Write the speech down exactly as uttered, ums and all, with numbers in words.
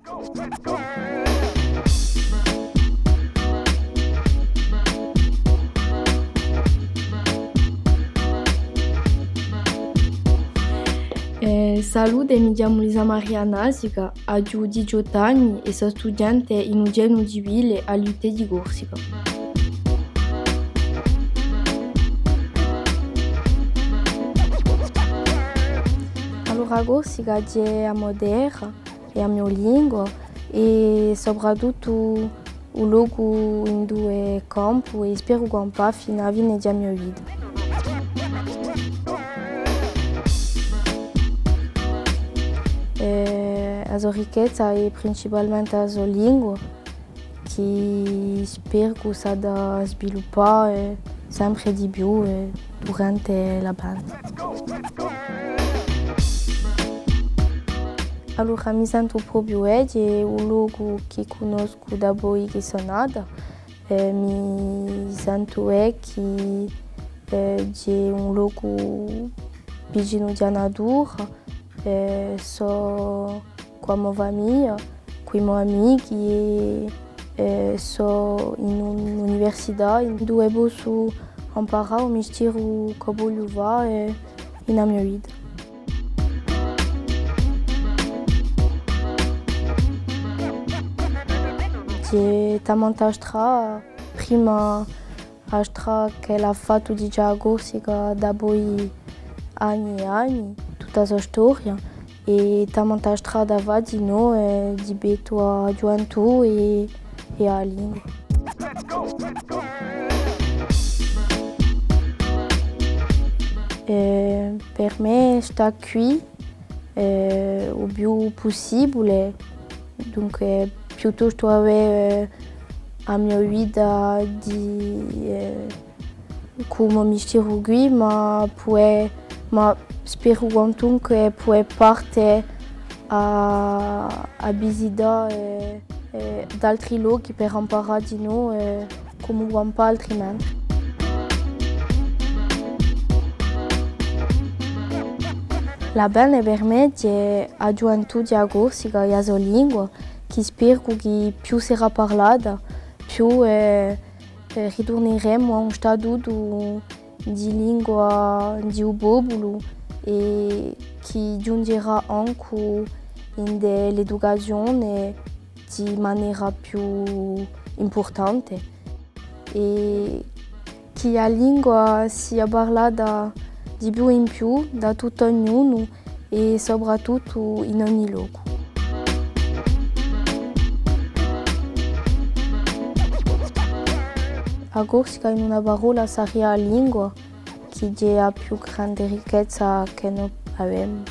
Eh, salute, mi chjamu Lisa Maria Nasica, aghju diciottu anni è sò studiante in u Genio civile à l'I U T di Corsica. Allora, a Corsica hè a mo terra, hè a mo lingua è soprattuttu u locu induve campu è speru campà finu à a fine di a mo vita. Eh, a so ricchezza hè principalmente a so lingua, chì speru chì s'hà da sviluppà, eh, sempre di più, eh, durante l'avvene. Allora, mi sentu propiu, eh, hè un locu chì cunnoscu dapoi chì sò nata, eh, mi sentu, eh, chì, eh, hè un locu vicinu di a natura, eh, sò cù a mo famiglia, cù i mo amichi è, eh, sò in un'università induve possu amparà u mistieru ch'o vogliu fà, eh, in a mo vita. Ci hè tamanta strada, prima a strada ch'ella hà fattu digià a Corsica dapoi anni è anni, tutta a so storia, è tamanta strada da fà dinò, eh, di pettu à a ghjuventù è, è à a lingua. Eh, per mè stà quì, eh, u più pussibule, dunque, piuttostu avè, eh, a mo vita di, eh, cum'è mistieru quì, ma pudè, ma speru quantunque pudè parte à, à visità, eh, eh, d'altri lochi per amparà dinò, eh, cumu campà altrimenti. L'avvene per mè hè a ghjuventù di a Corsica è a so lingua, chì speru chì più serà parlata, più, eh, eh, riturneremu à un statutu di lingua di u populu è chì ghjunghjerà ancu in l'educazione di manera più impurtante è chì a lingua sia parlata di più in più da tuttu ognunu è soprattuttu in ogni locu. A Corsica, in una parolla, saria a lingua, chì hè a più grande ricchezza chì no avemu.